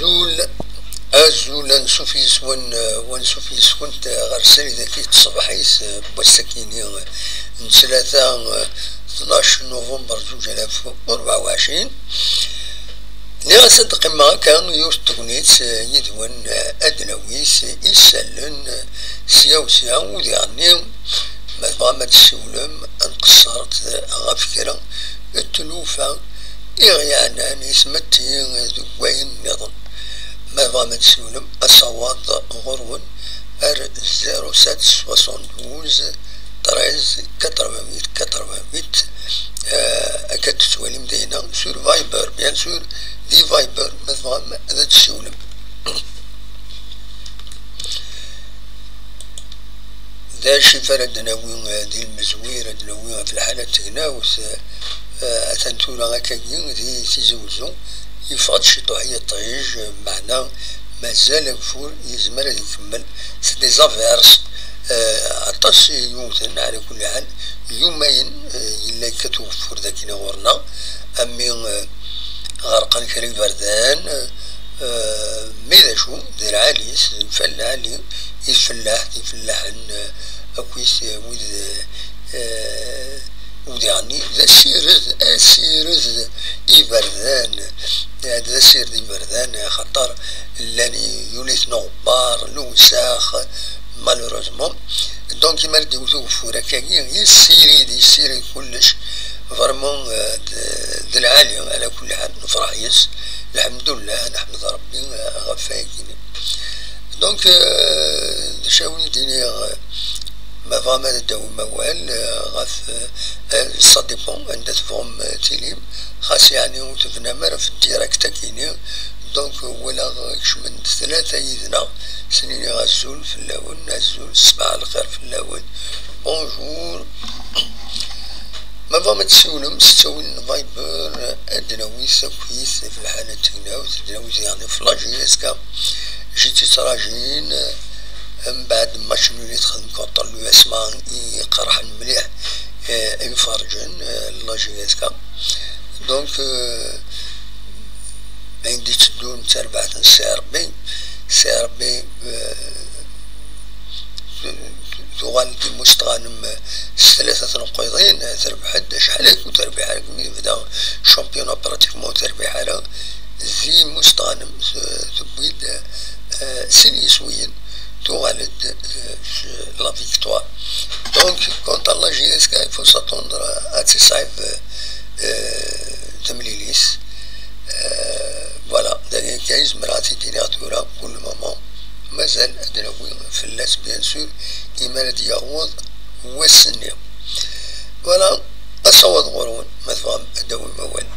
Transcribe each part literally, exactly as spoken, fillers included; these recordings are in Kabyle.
Azul, azul, ansuf yes-wen, eh, wansuf yes-kent, eh, ɣer srid-agi n tṣebḥit, eh, n wass-akini, eh, n ttlata, eh, tnac nuvember zuǧ alaf u rebɛa u ɛecrin. Nniɣ-as ad qqimeɣ akka yiwet n tegnit, eh, yid-wen, eh, ad d-nawi s isallen, eh, sya u sya, u diɣenni ma tebɣam ad tessiwlem, ad nqeṣṣret ɣef kra n tlufa i ɣ-yeɛnan i tmetti deg wayen nniḍen. Ma tebɣam ad tessiwlem, asawaḍ ɣur-wen ar zéro sept soixante-douze treize quatre-vingt-huit quatre-vingt-huit, eh, akka d-tettwalim dinna sur Viber, bien sûr, di Viber, ma tebɣam ad tessiwlem. D acu i ara d-nawi, eh, di lmezwir, ad d-nawi ɣef lḥala n tegnawt, eh, atan tura akkagi di Tizi Wezzu, yeffeɣ-d ciṭuḥ yiṭij, eh, meɛna mazal ageffur yezmer ad ikemmel. C'est des averses, eh, aṭas i yewten, ɛla kulli ḥal, yumayen, eh, yella yekkat ugeffur dagi ɣur-neɣ, ami, eh, ɣerqen kra iberdan, eh, mi d acu, d lɛali, s lfal lɛali, i tfellaḥt, ifellaḥen, eh, akkit, eh, wid, eh, u diɣenni, d asired, asired iberdan, eh, d asired iberdan, axaṭer llan yuli-ten uɣebbar, lewsex, malheureusement. Donc, imi ara d-iwet ugeffur akkagi, yessirid, yessirid kullec. Vraiment, eh, d, d lɛali, ɛla kulli ḥal, nefreḥ yes. Lḥemdullah, neḥmed Rebbi, eh, ɣef wayagi. Donc, eh, d acu ara wen-d-iniɣ, eh, ma tebɣam ad d-tawim awal, eh, ɣef, eh, eh, ça dépend anda tebɣam, eh, tilim. Xas yeɛni ur tebnam ara f direct akini. Donc, walaɣ kecmen-d tlata yid-neɣ, sen-iniɣ azul fell-awen, azul, ṣbaḥ lxir fell-awen, bonjour. Ma tebɣam ad tessiwlem s ttawil n Viber, ad d-nawi takit f lḥala n tegnawt, ad d-nawi yeɛni f la J S K, j'étais trajin, mbeɛd match nul i txedm contre l'U S M A i iqerḥen mliḥ, eh, imferǧen, eh, la J S K. Donc, eh, ayen d-itteddun d tarbaɛt n C R B. C R B, eh, tuɣal-d i Musteɣanem s tlata tneqqiḍin, terbeḥ-d acḥal akk ur terbiḥ ara, mi yebda championnat pratiquement ur terbiḥ ara. Di Musteɣanem, eh, tewwi-d, eh, sin yiswiyen, tuɣal-d, eh, s la victoire. Donc, contre la J S K, il faut s'attendre à, à تصعب, euh, temlilit. Euh, voilà, d ayen kan i zemreɣ ad t-id-iniɣ tura, pour le moment. Mazal ad d-nawi fell-as, bien sûr, imi ara d-yaweḍ wass-nni. Voilà, asawaḍ ɣur-wen, ma tebɣam ad d-tawim awal.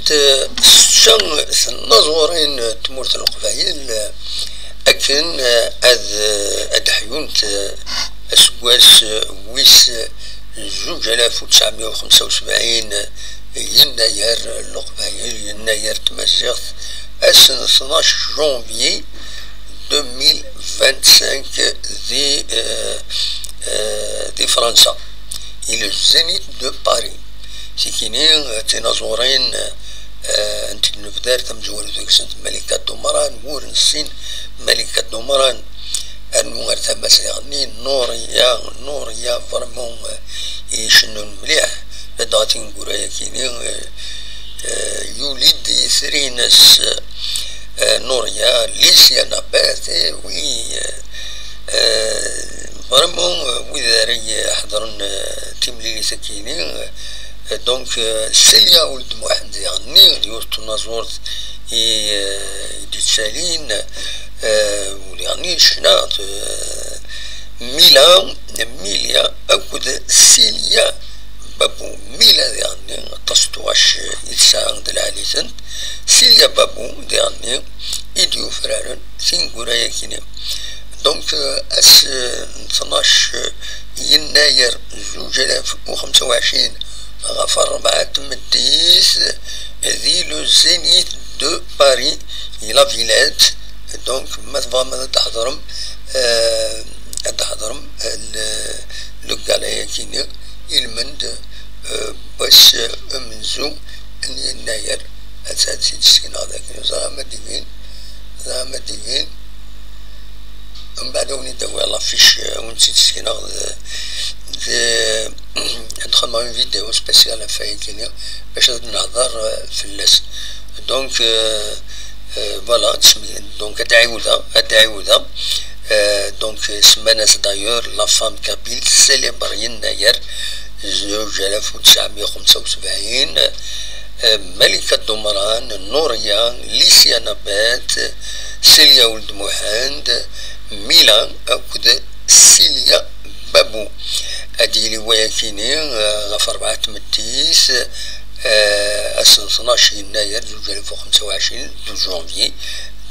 Setta tnaẓurin n tmurt n Leqbayel akken ad, ad ḥyunt aseggas wis zuǧ alaf u tesɛemya u xemsa u sebɛin, yennayer n Leqbayel, yennayer n tmaziɣt, ass n tnac janvier deux mille vingt-cinq di, euh, euh, di Fransa, i le Zénith de Paris. Tikini, euh, tinaẓurin, euh, n tnebdar tamezwarut deg-sent Malika Dumran, wur nessin Malika Dumran, rnu ar tama-s diɣenni Nuria, Nuria, vraiment, euh, icennun mliḥ, ladɣa tineggura-yakini, euh, euh, yuli-d itri-ines, euh, Nuria, Licia Nabet, eh oui, euh, euh, vraiment, euh, wid ara iḥeḍren, euh, timlilit-akini, euh, donc, euh, Celia Ould Mohamed diɣenni, yiwet n tnaẓurt i, euh, i d-ittalin, euh, u diɣenni ccna, euh, Mila, Milia akked Celia Babou. Mila diɣenni, aṭas n tuɣac i tesɛa d lɛali-tent. Celia Babou diɣenni i d-yufraren tineggura-yakini. Donc, euh, ass, euh, n tnac, euh, yennayer zuǧ alaf u xemsa u ɛecrin ɣef rebɛa n tmeddit di le Zénith de Paris, i la Villette. Donc, ma tebɣam ad d-tḥeḍrem, euh, ad d-tḥeḍrem, euh, le, le gala-yakini, ilmend, euh, wass, euh, amenzu n yennayer. Ad tt-id-ssekneɣ dakken ẓer ama d-ibin, ẓer ama d-ibin. Mbeɛd ad wen-id-awiɣ l'affiche, euh, ad wen-tt-id-ssekneɣ d, d, ad xedmeɣ une vidéo spéciale ɣef wayakini bac ad nehḍer, euh, fell-as. Donc, euh, euh, voilà, donc ad ɛiwdeɣ, ad ɛiwdeɣ. Euh, donc, euh, semman-as d'ailleurs la femme kabyle célèbre yennayer zuǧ alaf u tesɛemya u xemsa u sebɛin, euh, Malika Dumran, Nuria, Licia Nabet, Celia Ould Mohamed, Mila akked Celia Babou. Ad yili wayakini, euh, ɣef rebɛa n tmeddit, euh, ass n tnac yennayer zuǧ alaf u xemsa u ɛecrin, douze janvier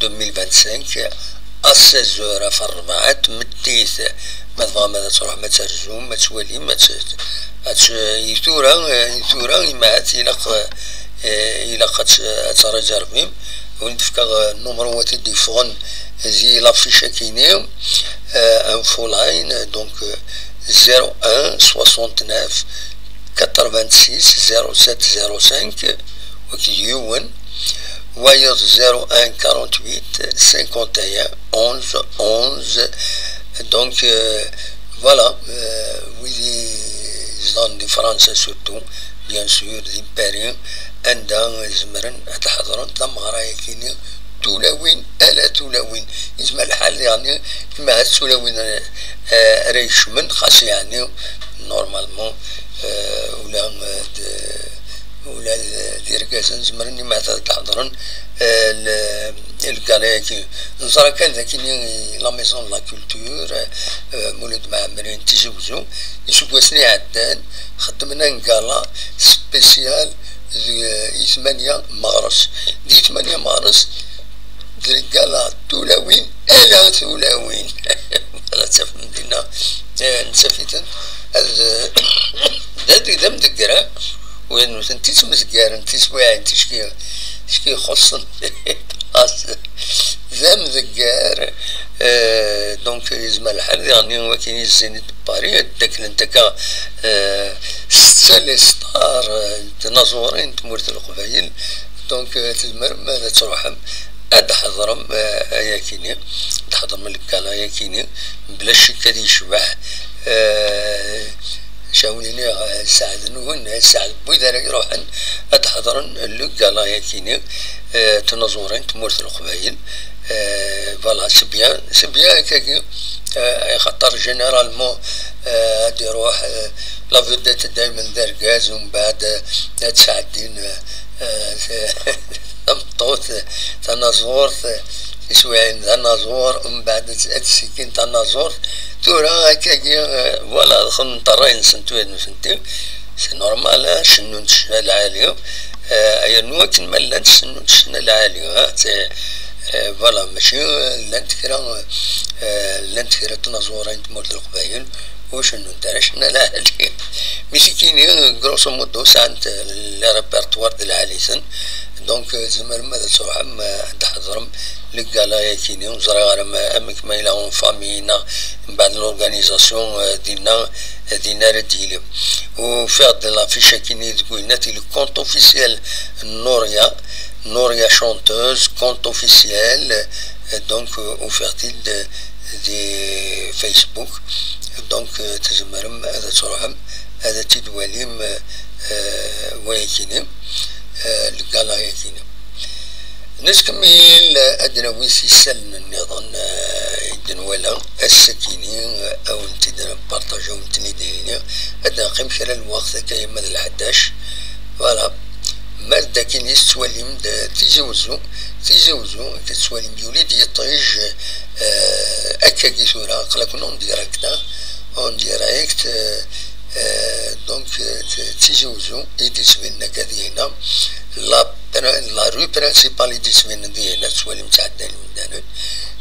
deux mille vingt-cinq, à seize heures, ɣef rebɛa n tmeddit. Ma tebɣam ad tṛuḥem ad terzum, ad twalim, ad t-, ad t-, i tura, euh, i tura, imahat ilaq, euh, ilaq ad t-, ad tṛiẓervim. Ad wen-d-fkeɣ, euh, nnumru-a i d-yeffɣen di l'affiche-akini, euh, Infoline, donc, euh, zéro un soixante-neuf quatre-vingt-six zéro sept zéro cinq, wayeḍ zéro un quarante-huit cinquante et un onze onze. Donc, euh, voilà, euh, wid i yezdeɣen di Fransa surtout, bien sûr, di Paris, anda zemren ad ḥeḍren tameɣra-yakini, tulawin, ala tulawin. Yezmer lḥal, yeɛni, ma d tulawin, euh, ara yekcmen, xas, yeɛni, normalement, euh, ula, euh, d, ula d, d irgazen zemren imahat ad d-ḥeḍren, euh, le, le gala-agi. Neẓra kan d akini la Maison de la Culture, euh, Mulud Mɛemmri n Tizi Wezzu, iseggasen iɛeddan, xeddmen un gala spécial di, i tmanya meɣres. Di tmanya meɣres, d lgala tulawin, ala tulawin. Ad tafem dinna, eh, nettaf-iten. Ad, d, d amdegger, eh? Wid nutenti ttmezgaren tiswiɛin, ticki, ticki ixuṣṣen. D amdegger, eh, donc, yezmer lḥal, diɣen, wakin i zzin Paris, ad d-aklen akka, eh, setta les stars, eh, n tnaẓurin n tmurt n Leqbayel. Donc, eh, tzemrem ad tṛuḥem ad d-tḥeḍrem, eh, ayakini, ad d-tḥeḍrem lgala ayakini, bla ccek ad yecbeḥ, eh, cawlini, eh, sseɛd-nwen, eh, sseɛd n wid ara iṛuḥen ad d-ḥeḍren lgala ayakini, eh, tnaẓurin n tmurt n Leqbayel. Euh, voilà, c'est bien, c'est bien, kagi, euh, axaṭer généralement, euh, ad iruḥ, euh, la vedette daymen d argaz, umbeɛd, euh, ad sɛeddin, euh, euh, tameṭṭut, tanaẓurt, tiswiɛin d anaẓur, umbeɛd ad, ad ssikin tanaẓurt. Tura, akkagi, euh, voilà, xedment ṛṛay-nsent wid nutenti. C'est normal, hein, cennunt ccna lɛali. Eh, yernu akken ma llant cennunt ccna lɛali, ha, t-, eh, voilà, mačči, eh, llant kra, eh, llant kra n tnaẓurin n tmurt n Leqbayel ur cennunt ara ccna lɛali. Mi tikini, grosso modo, sɛant, eh, le répertoire d lɛali-ten. Donc, eh, tzemrem ad tṛuḥem, eh, ad d-tḥeḍrem le gala-yakini, ur ẓriɣ ara ma, amek ma yella en famille neɣ mbeɛd l'organisation, eh, dinna, eh, dinna ara d-yili. Ufiɣ-d l'affiche-akini deg winnat, le compte officiel n Nouria, Nouria chanteuse, compte officiel, eh, donc, eh, ufiɣ-t-id, eh, di Facebook. Donc, eh, tzemrem ad tṛuḥem, ad tt-id-twalim, eh, eh, wayakini, eh, le gala-yakini. Nettkemmil, ad d-nawi isallen nniḍen, eh, i d-nwala ass-akini, eh, ad wen-t-id-nparṭaǧ, ad wen-ten-id-nini, ad d-neqqim kra n lweqt akka yemma d lḥdac. Voilà. Mar d akini tettwalim-d Tizi Wezzu, Tizi Wezzu, akka tettwalim yuli-d yiṭij, eh, akkagi tura, aql-aken en direct, hein, en direct, eh, eh, donc, eh, Tizi Wezzu, i d-yettbinen akka dihina, la prin-, la rue principale i d-yettbinen dihina, tettwalim ttɛeddan imdanen.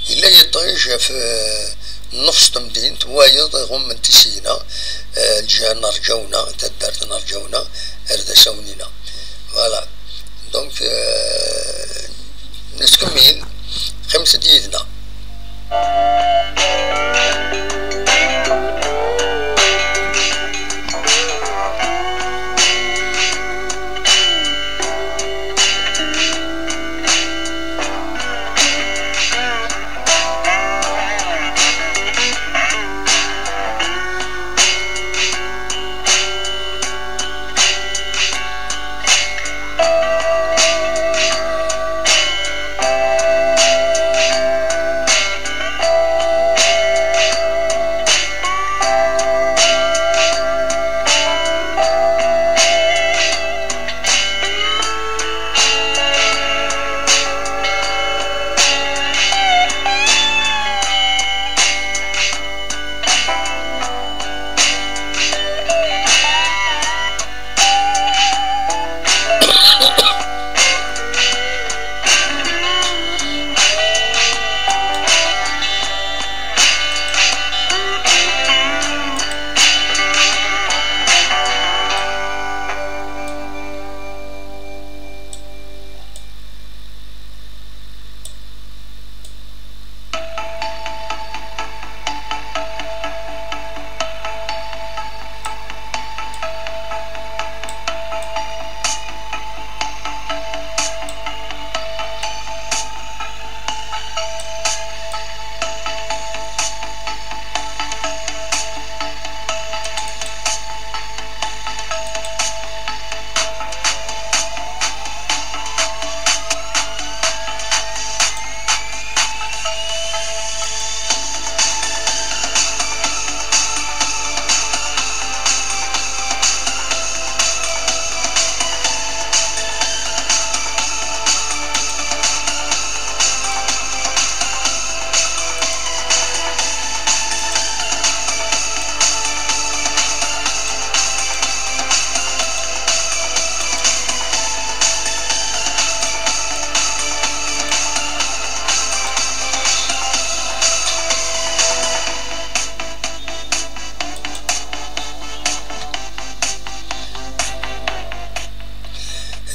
Yella yiṭij ɣef, eh, nnefs n temdint, wayeḍ iɣummen tisigna, eh, lǧiha n Rǧawna, taddart n Rǧawna, ar d asawen-ina. Voilà. Donc, euh, nettkemmil, qqimet-d yid-neɣ.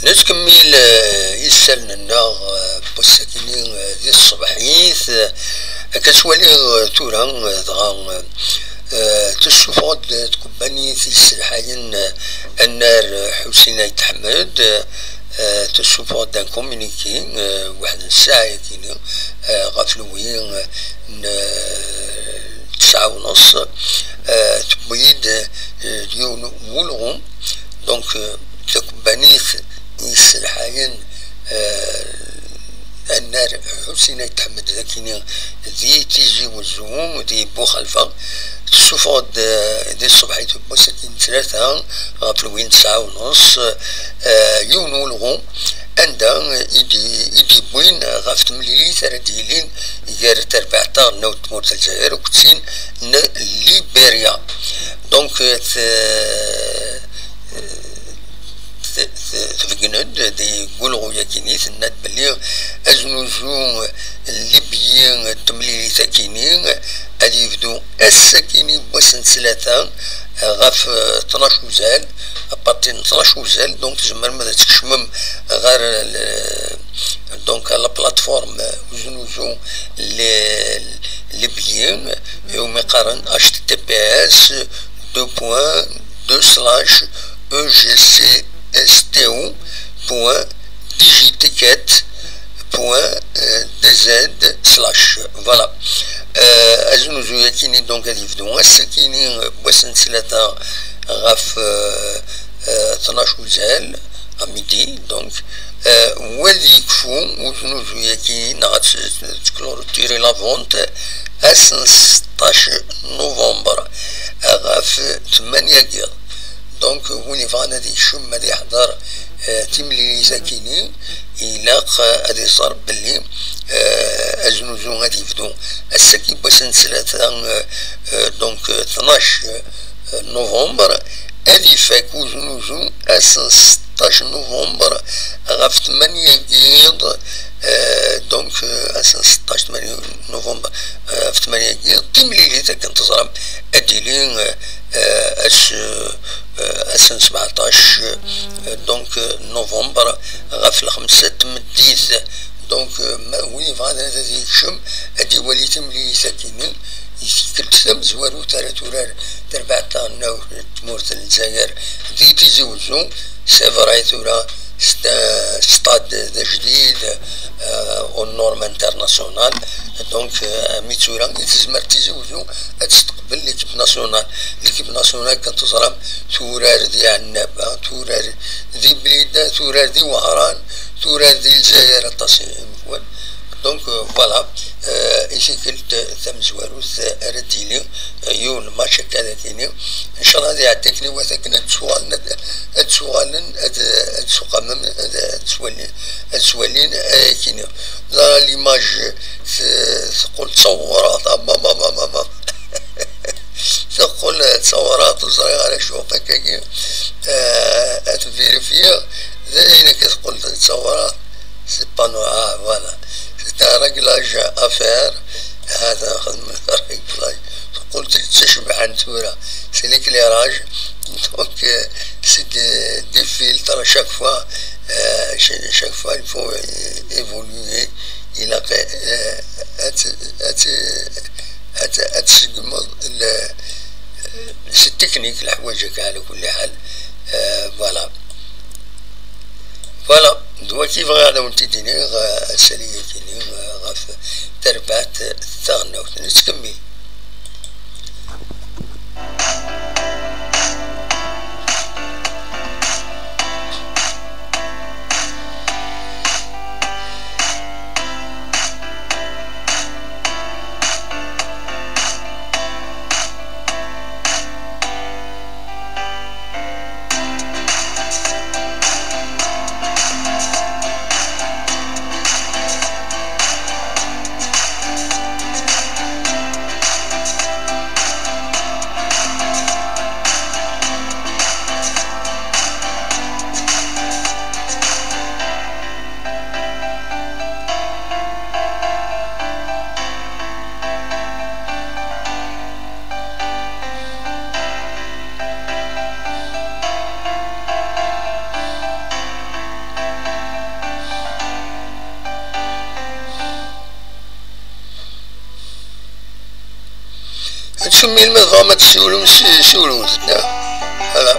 Nettkemmil, eh, isallen-nneɣ, eh, n wass-akini, eh, di tṣebḥit, eh, akka ttwaliɣ, eh, tura, eh, dɣa, eh, tessuffeɣ-d tkebbanit yesselḥayen, eh, annar, eh, Ḥusin Ayt Ḥmed, eh, tessuffeɣ-d un communiqué, eh, waḥed n ssaɛa-yakini, eh, ɣef lwi, eh, n, eh, tesɛa u nneṣ, eh, tewwi-d, eh, yiwen n wulɣu, donc, eh, takebbanit yesselḥayen, eh, annar Ḥusin Ayt Ḥmed d akini di Tizi Wezzu, di Buxalfa, tessuffeɣ-d, eh, di tṣebḥit n wass-agi n ttlata ɣef lwi n tesɛa u nneṣ, eh, yiwen n wulɣu anda i d-, i d-yewwin ɣef temlilit ara d-yilin gar terbaɛt taɣelnawt n tmurt n Lezzayer akked tin n Liberya. Donc, eh, t-, t-, tbeggen-d di wulɣu-yakini, tenna-d belli aznuzu n libyi n temlilit akini ad yebdu ass-akini n wass n ttlata ɣef tnac uzal, à partir n tnac uzal, donc tzemrem ad tkecmem ɣer le-, donc la plateforme uznuzu n libyi, umi qqaren H T T P S deux point deux slash E G C S T O point digiticket point D Z slash. Voilà. Euh, aznuzu-yakini, donc, ad yebdu ass-akini, euh, wass n ttlata ɣef, euh, euh, tnac uzal, à midi, donc, euh, wad yekfu uznuzu-yakini, neɣ ad t-, ad tclôturer la vente, ass n seṭṭac novembre, ɣef tmanya n yiḍ. Donc, win yebɣan ad yekcem, ad yeḥḍer, euh, timlilit akini, ilaq, euh, ad iẓer belli, euh, aznuzu ad yebdu ass-agi n wass n ttlata, euh, euh, donc, euh, tnac, euh, novembre, ad ifak uznuzu ass n seṭṭac novembre ɣef tmanya n yiḍ, euh, donc, euh, ass n seṭṭac, tmanya novembre, euh, ɣef tmanya n yiḍ, timlilit akken teẓram ad d-tili, euh, euh, ass, euh, euh, ass n sbeɛṭac, euh, donc, euh, novembre ɣef lxemsa n tmeddit. Donc, euh, ma, win yebɣan ad yekcem, ad iwali timlilit akini, i tikkelt tamezwarut ara turar terbaɛt taɣelnawt n tmurt n Lezzayer di Tizi Wezzu, c'est vrai tura st-, stade d ajdid, euh, aux normes internationales. Donc, euh, mi tura i tezmer Tizi Wezzu ad testeqbel l'équipe nationale. L'équipe nationale, kan teẓram, turar di Ɛennaba, turar di Blida, turar di Wehran, turar di Lezzayer aṭas. Donc, euh, voilà, euh, i tikkelt tamezwarut ara d-yili, euh, yiwen n match akka ad ak-iniɣ. Ncallah ad iɛeddi akken iwata akken ad d-tuɣalen, ad, ad d-tuɣalen, ad, ad d-suqamen, ad, ad d-swalin, ad d-swalin, euh, ad ak-iniɣ. La, l'image, t-, teqqel d tawraɣt, ah, ma, ma, ma, ma, ma. Teqqel d tawraɣt, ur ẓriɣ ara acu akkagi, euh, ad vérifier, d ayen akka teqqel d tawraɣt. C'est pas noir, ah, voilà. C'est un réglage à faire. هذا خدمة réglage. Teqqel-d d tacebḥant tura. C'est l'éclairage. Donc, euh, c'est des, des filtres à chaque fois. Euh, ch-, chaque fois, il faut, euh, évoluer. Il a, euh, ad, ad, ad, ad tseggmeḍ le-, c'est technique, leḥwayeǧ-agi, على كل حال. Euh, voilà. Voilà, d wagi bɣiɣ ad awen-t-id-iniɣ, eh, asali-agi-nni, eh, ɣef terbaɛt taɣelnawt. Nettkemmil. Ad tkemmlem, ma tebɣam ad tessiwlem, si-, siwlem-d. Voilà.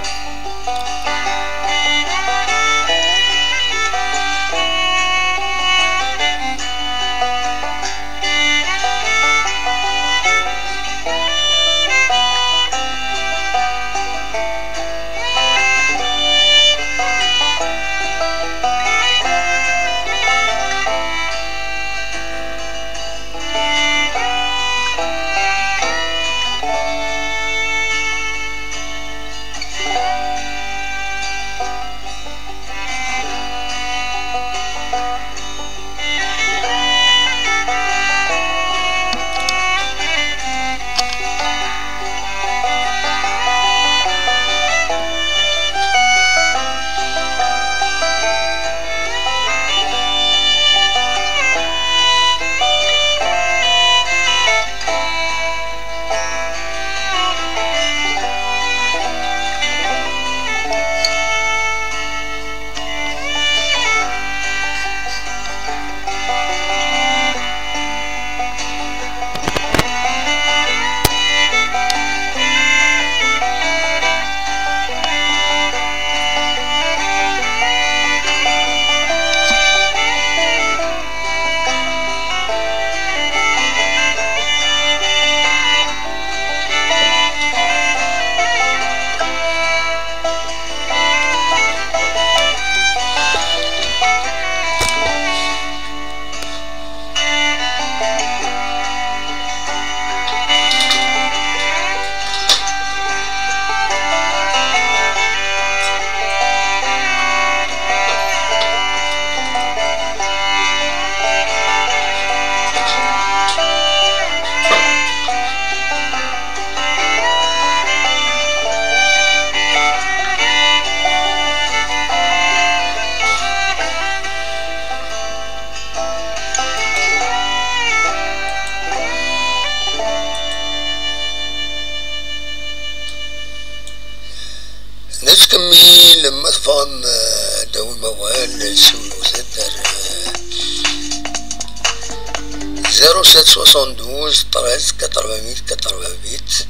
Sept soixante-douze, treize, quatre-vingt-huit, quatre-vingt-huit.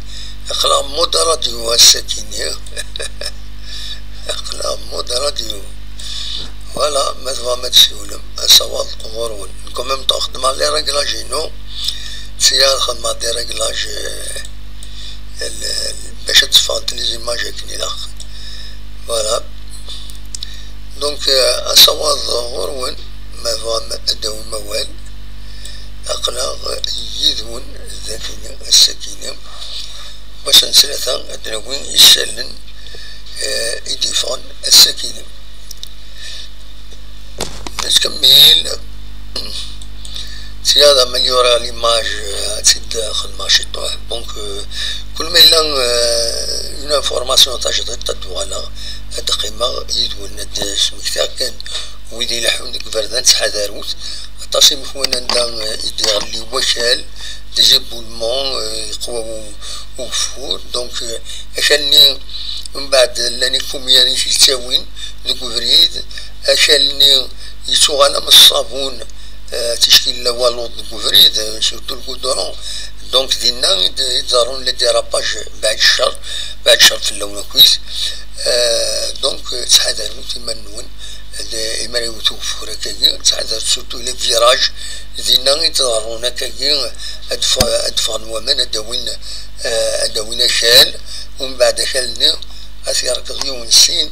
Aql-aɣ mode radio ass-agi-nni. Aql-aɣ mode radio. Voilà, ma tebɣam ad tessiwlem, asawaḍ ɣur-wen. Nekk en même temps xeddmeɣ les réglages-inu. Ssiya ad xedmeɣ des réglages, euh, l-, l-, bac ad d-ffɣent les images akken ilaq. Voilà. Donc, euh, asawaḍ ɣur-wen, ma tebɣam ad d-tawim awal. Aql-aɣ yid-wen dagi ass-agi-nni. Wass n ttlata ad d-nawi isallen, eh, i d-yeffɣen ass-agi-nni. Nettkemmil. Ssiya ad améliorer l'image, euh, ad tt-id-xedmeɣ ciṭuḥ. Donc, euh, kul ma yella, euh, une information tajdidt, ad d-uɣaleɣ, ad d-qqimeɣ yid-wen, ad d-smektiɣ kan wid ileḥḥun deg iberdan, ttḥadarut. Aṭas imekwan anda, eh, i d-iɣelli wakal, des éboulements, eh, yeqwa u-, ugeffur. Donc, eh, akal-nni, mbeɛd llan ikumyanen i t-yettawin deg ubrid, akal-nni yettuɣal am ṣṣabun, eh, ticki yella waluḍ deg ubrid, eh, surtout le goudron. Donc, dinna i d-, i d-ḍerrun les dérapages, beɛd ccer, beɛd ccer fell-awen akkit. Eh, donc, eh, ttḥadarut iman-nwen. D-, imi ara yewwet ugeffur akkagi, ttḥadar surtout les virages, dinna i d-ḍerrun akkagi, ad ff-, ad d-ffɣen waman, ad d-awin, eh, ad d-awin akal, umbeɛd akal-nni ad t-yerkeḍ yiwen sin,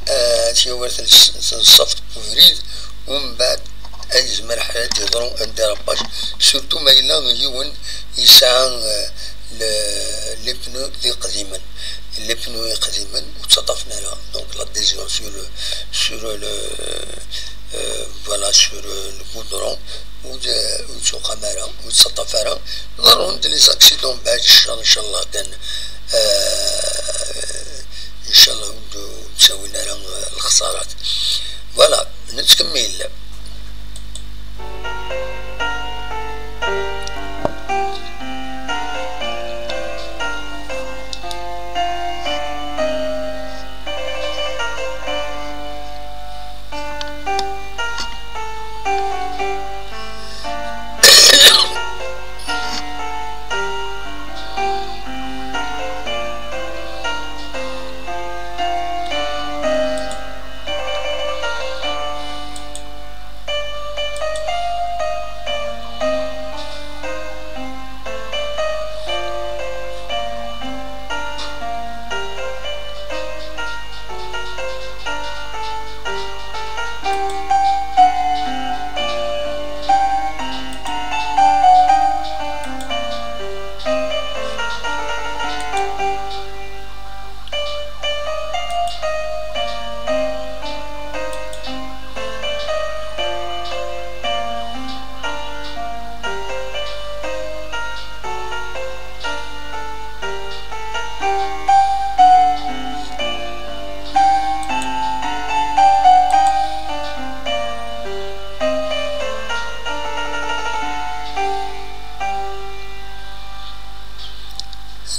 eh, ad t-yawi ar tens-, tenṣaft n ubrid, umbeɛd ad yezmer ḥala ad d-yeḍru un dérapage, surtout ma yella yiwen yesɛa, eh, le-, les pneus d iqdimen. Les pneus iqdimen ur ttaṭṭafen ara, donc l'adhésion sur le, sur le, euh, voilà, sur le, le goudron, ur, ur ttxaqqam ara, ur ttaṭṭaf ara. Ḍerrun-d les accidents, beɛd ccer, ncallah kan, euh, ncallah ur d-, ur d-ttawin ara, euh, lexsarat. Voilà, nettkemmil.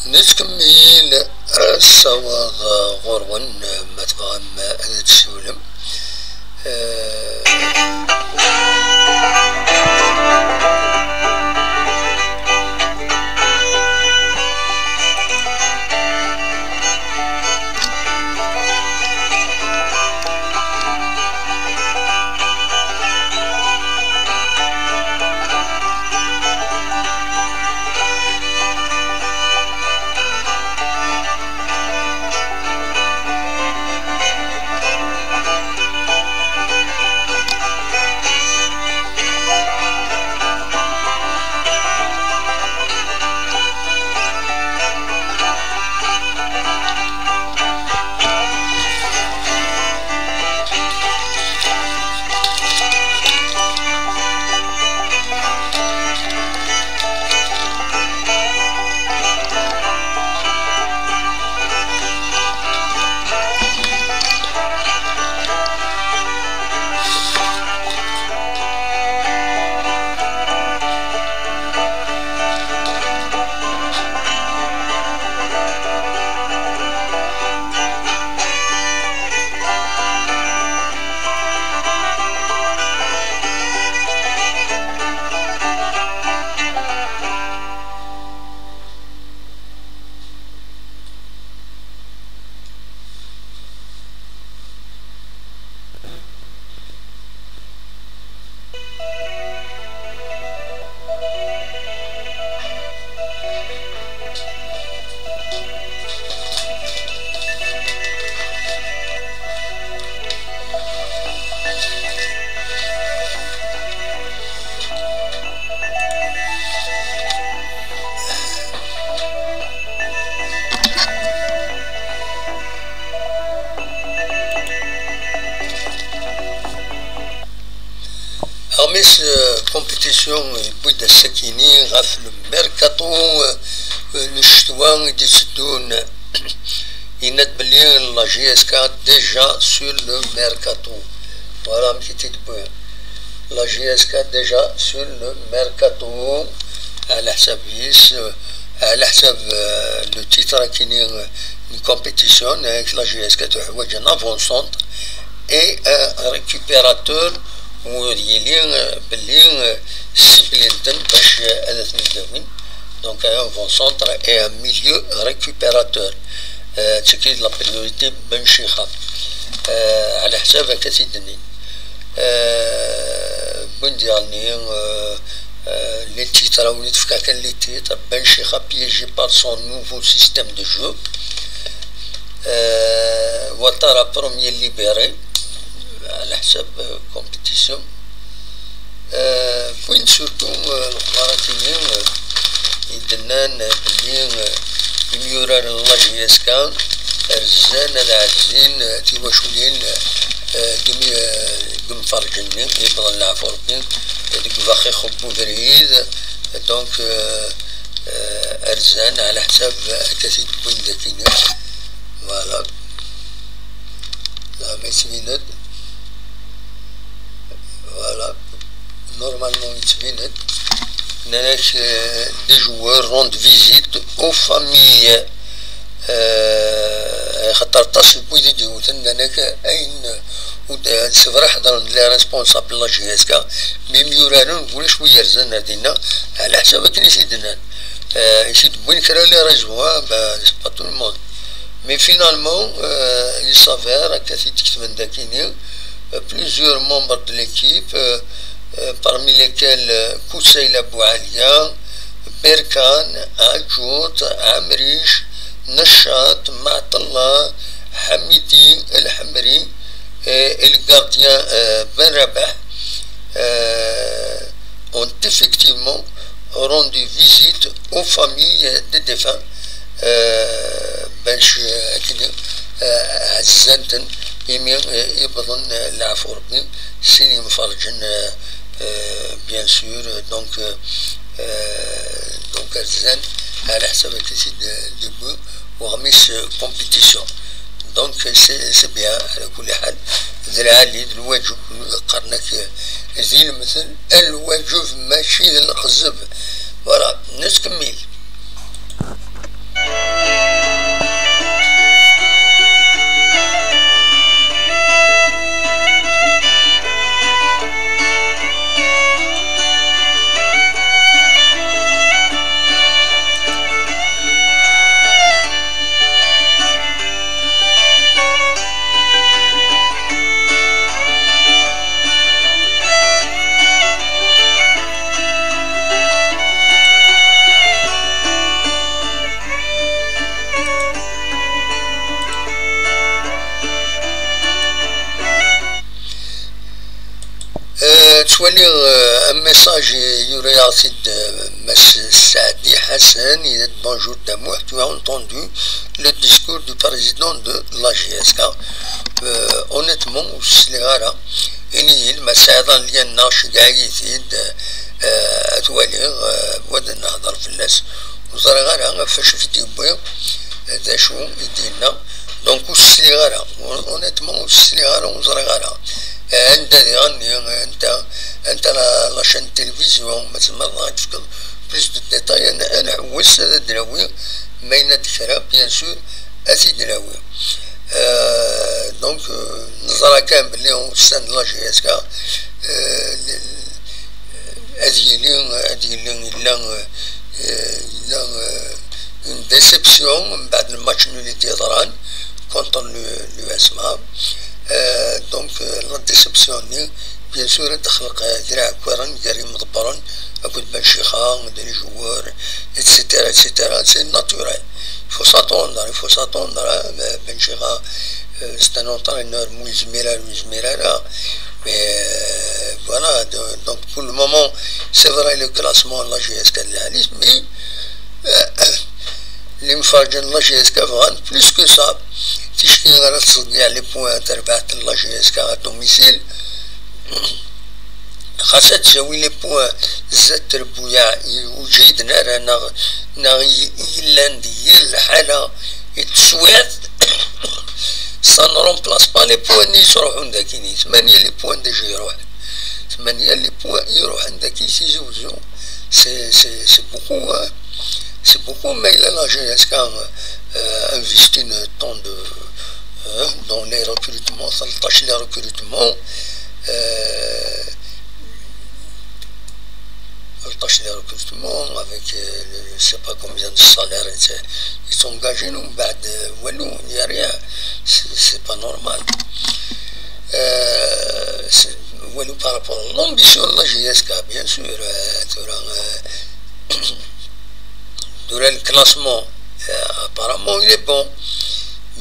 Nettkemmil asawaḍ ɣur-wen, ma tebɣam ad d-tsiwlem. Eh, Miss, euh, compétition, yewwi-d ass-akini ɣef le mercato, euh, n ccetwa i d-itteddun. Yenna-d belli la J S K déjà sur le mercato. Voilà amek i t-id-wwi. La J S K déjà sur le mercato. Ɛla ḥsab-is, euh, ɛla ḥsab, euh, le titre akini, euh, n compétition, euh, la J S K teḥwaǧ un avant-centre et un récupérateur ur yili, euh, belli, euh, ciblin-ten bac, euh, ad ten-id-awin. Donc un avant-centre et un milieu récupérateur. Euh, c'est la priorité Ben Chiha. Euh, ɛla ḥsab akka t-id-nnin. Euh, win d-yeɣni, euh, euh, les titres, win i tefka kan les titres, Ben Chiha piégé par son nouveau système de jeu. Euh, Ouattara premier libéré, ɛla ḥsab, euh, compétition. Euh, win surtout, euh, lexbarat-agi, euh, i d-nnan, euh, belli, euh, imyuraren n la J S K rzan ad ɛezzin, euh, tiwaculin, euh, deg imi-, euh, deg umferǧ-nni, yebḍan leɛfu Rebbi, euh, deg ubaxix n ubrid, donc, euh, euh, rzan ɛla ḥsab akka t-id-wwin d akini. Voilà. Zeɛma yettbin-d. Voilà. Normalement yettbin-d. Nnan-ak, euh, des joueurs rendent visite aux familles. Euh, xaṭer aṭas n wid i d-yewten, nnan-ak ayen ur d-, ad sebra ḥedṛen les responsables n la J S K, mi myuraren ulac wi yerzan ar dinna, ɛla ḥsab akken i t-id-nnan. Euh, i t-id-wwin kra les réseaux, hein, ben, c'est pas tout le monde. Mais finalement, euh, il s'avère, akka t-id-ketben dakini, euh, plusieurs membres de l'équipe, euh, euh, parmi lesquels, euh, Koussaïla Boualia, Berkane, Adjout, Amriche, Nechat, Maatellah, Hamidi El Hamri et, et le gardien, euh, Ben Rabah, euh, ont effectivement rendu visite aux familles des défunts, euh, bac, euh, akken, euh, ɛezzan-ten imi, euh, i wwḍen, euh, leɛfu Rebbi, sin yemferǧen, euh, euh, bien sûr, euh, donc, euh, euh, donc rzan ɛla ḥsab akken i t-id-yewwi weɣmis, euh, compétition. Donc c'est, c'est bien, ɛla kulli ḥal, d lɛali, d lwaǧeb, qqaren-ak, euh, di lemtel, lwaǧeb mačči d lqezzeb. Voilà, nettkemmil. Euh, ttwaliɣ, euh, un message yura-yaɣ-t-id, euh, Mass Saɛdi Ḥasan, il dit : « Bonjour Damuḥ, tu as entendu le discours du président de la J S K. » Euh, honnêtement, ur sliɣ ara. Ini-yi-d ma tesɛiḍ lien neɣ ceggeɛ-iyi-t-id, euh, ad t-waliɣ, euh, wad nehder fell-as. Ur ẓriɣ ara ɣef wacu i t-id-yewwi, d acu i d-yenna. Donc ur sliɣ ara. Honnêtement, ur sliɣ ara, ur ẓriɣ ara. Anda diɣen, anta, anta la, la chaîne télévision, ma tzemreḍ ad tefkeḍ plus de détails, ad, ad nḥewwes ad d-nawi ma yenna-d kra, bien sûr, ad t-id-nawi. Euh, donc, euh, neẓra kan belli ussan-d la J S K, euh, ad yili, ad yili yella, euh, yella, euh, une déception mbeɛd le match nul i d-yeḍran contre le, l'U S M A. Euh, donc, euh, la déception-nni, bien sûr, ad texleq, euh, kra n iɛekkaṛen gar yimḍebbren akked Ben Chiha, d les joueurs, et cetera, et cetera. C'est naturel. Il faut s'attendre, il faut s'attendre, hein. Ben Chiha, euh, c'est un entraîneur mu yezmir ara, mu yezmir ara. Mais, euh, voilà, de-, donc pour le moment, c'est vrai, le classement n la J S K d lɛali, mais, euh, l'imferǧen n la J S K bɣan plus que ça. Ticki ara tṣeggɛeḍ les points, terbaɛt n la J S K à domicile. Xas ad d-tawi les points zdat trebbuyaɛ ur ǧhiden ara, neɣ, neɣ y-, yellan di yir lḥala i teswiɛt, ça ne remplace pas les points-nni yettruḥun daki. Tmanya les points déjà iruḥen. Tmanya les points iruḥen daki Tizi Wezzu. C'est, c'est, c'est beaucoup, hein. C'est beaucoup, mais la, la J S K, euh, investit un temps de, euh, dans les recrutements, tleṭṭac les recrutements, euh, tleṭṭac les recrutements avec, euh, le, je sais pas combien de salaires, et c'est, ils sont engagés, non, بعد, euh, والو, il n'y a rien. C'est, c'est pas normal. Euh, c'est, والو par rapport à l'ambition de la J S K, bien sûr, euh, tura, euh, tura le classement, euh, apparemment, il est bon.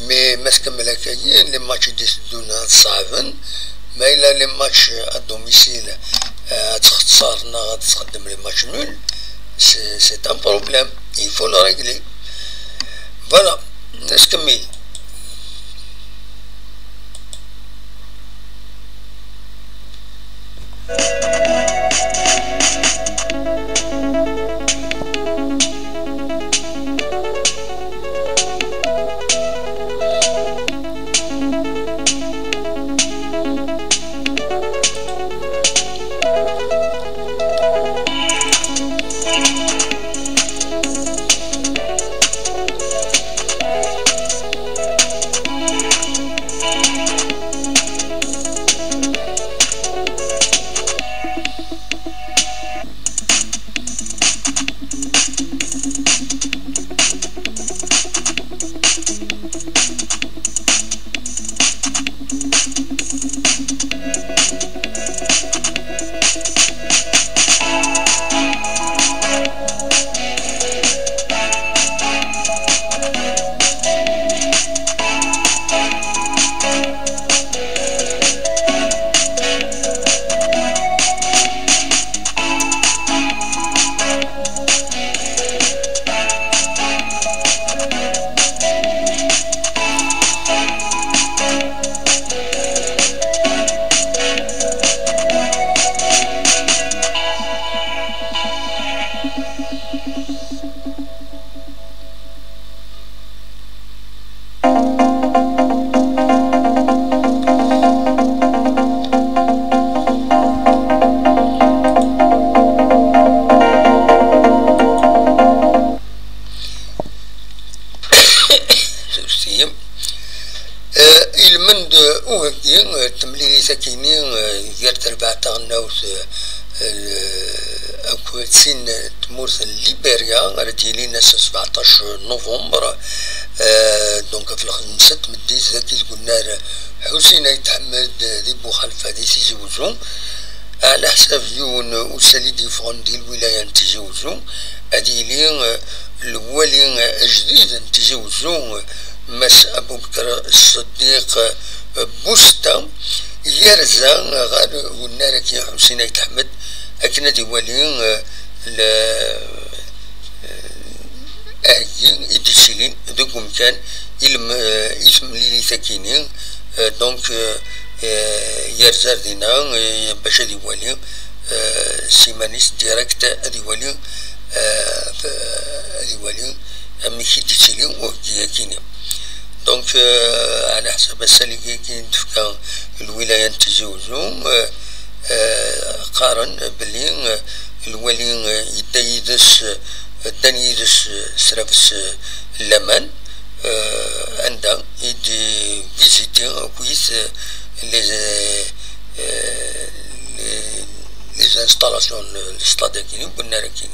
Mais ma tkemmel akka, les matchs i d-iteddun ad ṣeɛben. Ma yella les matchs à domicile, euh, ad txeṣṣer neɣ ad txeddem les matchs nuls, c'est, c'est un problème. Il faut le régler. Voilà. Ad tkemmel. Ilmend uheggi, eh, temlilit akini, eh, gar terbaɛt taɣelnawt, eh, akked sin tmurt n Liberya ara d-yilin ass-a sebɛeṭṭac novembre, eh, donc ɣef lxemsa n tmeddit dagi deg unnar Ḥusin Ayt Ḥmed di Buxalfa di Tizi Wezzu. Ɛla ḥsab yiwen usali d-yeffɣen di lwilaya n Tizi Wezzu, ad yili, eh, lwali ajdid n Tizi Wezzu, Mass Abubekr Ṣeddiq Bustà, yerza ɣer wennar-agi Ḥusin Ayt Ḥmed akken ad iwali, eh, le-, eh, aheggi i d-yettilin deg umkan i lem-, eh, i temlilit-akini. Eh, donc, eh, eh, yerza ar dina, eh, bac ad iwali, eh, s iman-is direct, ad iwali, eh, f-, ad iwali amek i d-yettili uheggi-akini. Donc, eh, ɛla ḥsab asali-agi i d-tefka lwilaya n Tizi Wezzu, eh, eh, qqaren belli, eh, lwali, eh, yedda yid-s, eh, ddan yid-s, eh, srabes, eh, n laman, eh, anda i d-visiti akkit, eh, les, eh, les, les installations n l'stade-agi, n wennar-agi,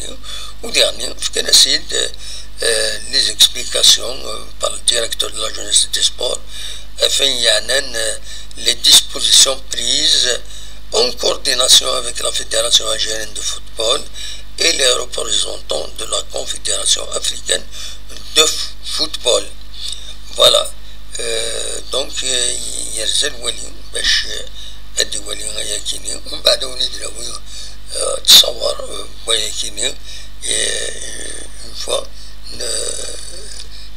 u diɣen fkan-as-id, eh, les explications, eh, par le directeur de la jeunesse et des sports, ɣef wayen yeɛnan, eh, les dispositions prises en coordination avec la Fédération algérienne de football et les représentants de la Confédération africaine de f-, football. Voilà. Euh, donc, euh, yerza lwali bac, euh, ad iwali ayakini. Umbeɛd ad wen-id-nawi, euh, ttṣawar, euh, n wayakini. Et, euh, une fois, euh,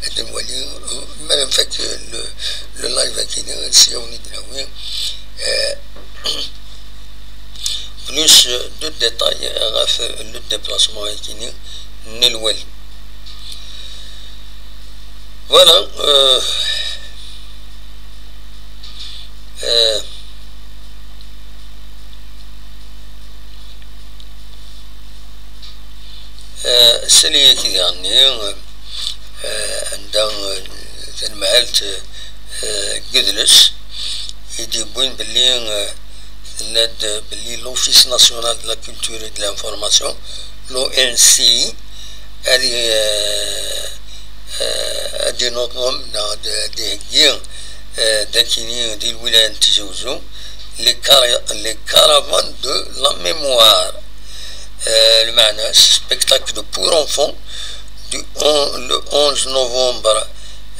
ad nwali, euh, mi ara nfak le, le live-akini, sya ad wen-id-nawi, euh, Plus de détails ɣef le déplacement-agi n lwali. Voilà, euh, euh, euh, sali-agi diɣenni, euh, anda, euh, tanemhalt, euh, n yidles i d-yewwin belli, euh, tenna-d belli l'Office National de la Culture et de l'Information, l'O N C I, ad i-, euh, euh, ad inuḍem neɣ ad, ad iheggi, euh, dakini di lwilaya n Tizi Uzzu, les cara-, les caravanes de la mémoire. Euh, lmeɛna, spectacle pour enfants du on-, le onze novembre,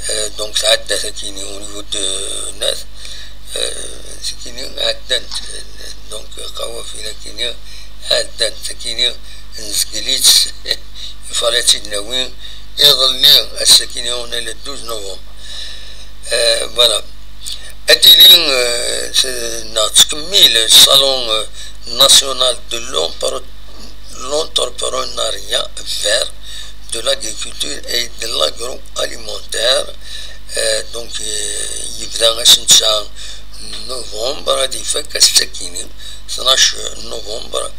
euh, donc tɛedda takini au niveau de Nat, euh, takini ɛeddant, euh, donc qawafil akini ɛeddant, takini nezgel-itt, ifale ad tt-id-nawi iḍelli, ass-akini on est le douze novembre. Euh, voilà. Ad tili, euh, s-, neɣ tettkemmil Salon, euh, National de l'Empre-, l'Entrepreneuriat Vert, de l'Agriculture et de l'Agroalimentaire. Euh, donc, euh, yebda ass n tesɛa novembre, ad ifak ass-akini, tnac novembre,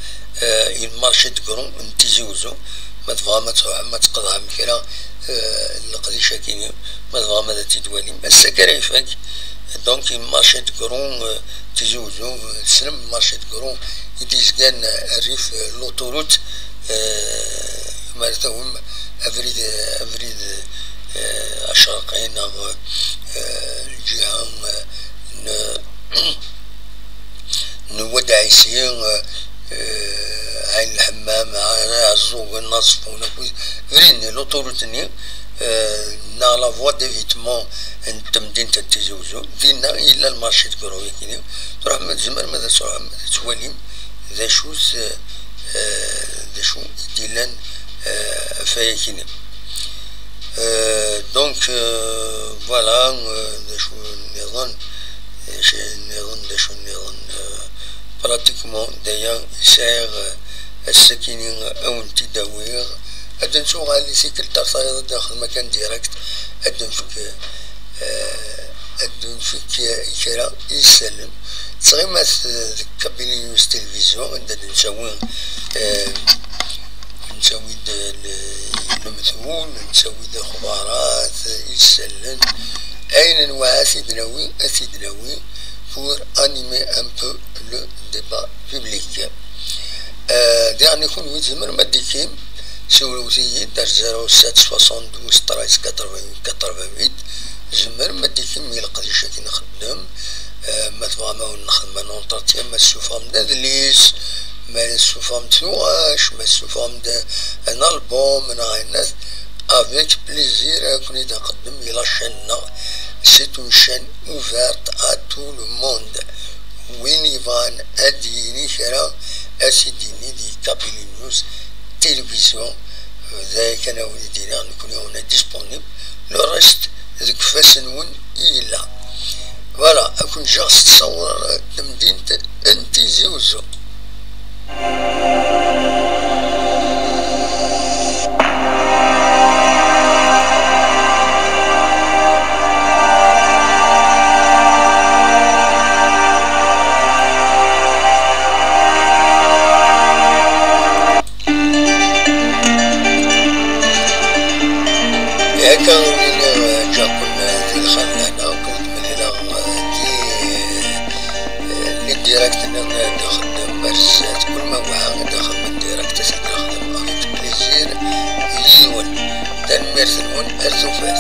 euh, i le marché de gros n Tizi Uzzu. Ma tebɣam ad tṛuḥem ad tqeḍɛem kra, euh, n leqdic-akini, ma tebɣam ad t-id-twalim. Ass-agi ara ifak, donc, i marché de gros, euh, Tizi Uzzu, euh, tessnem marché de gros i d-yezgan, euh, rrif, euh, l'autoroute, euh, mi ara tawim abrid, euh, abrid, euh, acerqi neɣ, euh, lǧiha, euh, n, n Wad Ɛisi, euh, euh, Ɛin Lḥemmam, Ɛin Ɛeẓẓugen, Naẓeffun, akk abrid-nni, l'autoroute-nni, euh, neɣ la voie d'évitement n temdint n Tizi Uzzu, dinna yella lmarché de gros-agi. Truḥem, tzemrem ad tṛuḥem ad twalim d acu-t, euh, d acu i d-yellan, euh, ɣef wayagi. Euh, donc, euh, voilà, euh, d acu nniḍen, d acu nniḍen, d acu nniḍen, euh, pratiquement, d aya i sɛiɣ, euh, ass-akini, euh, ad wen-t-id-awiɣ. Ad d-nettuɣal i tikkelt ar tayeḍ, ad d-nexdem akan direct, ad d-nefk, euh, ad d-nefk, euh, i kra i isallen. Ttɣimat, euh, deg Kabylie News Télévision, anda d-nettawi, euh, nettawi-d, euh, le-, lemtul, nettawi-d ixbarat, isallen, ayen newɛa ad t-id-nawi, ad t-id-nawi pour animer un peu le débat public. Euh, diɣen i kunwi tzemrem ad d-tikim, siwlewt-iyi-d ar zéro sept soixante-douze treize quatre-vingt-huit quatre-vingt-huit, tzemrem ad d-tikim i leqdic-agi nxeddem, euh, ma tebɣam ad wen-nexdem un entretien, ma tessufɣem-d adlis, ma tessufɣem-d tuɣac, ma tessufɣem-d un album, neɣ ayen, avec plaisir ad ken-id-nqeddem i la chaîne-nneɣ. C'est une chaîne ouverte à tout le monde. Win yebɣan ad d-yini kra, ad t-id-yini di Kabylie News Télévision. D aya kan ara wen-d-iniɣ, nekkni on est disponible. Le reste, deg ifassen-nwen i yella. Voilà, ad ken-ǧǧeɣ s ttṣawwer n temdint n Tizi Uzzu. Akka i wen-iniɣ, ǧǧiɣ-ken di lxir n lehna, ur ken-id-mlileɣ di, eh, les directs nniḍen ad d-nxeddem ar zdat, kul ma wɛaɣ ad d-nxeddem direct, ad t-id-nxeddem avec plaisir yid-wen. Tanemmirt-nwen, ar tufat.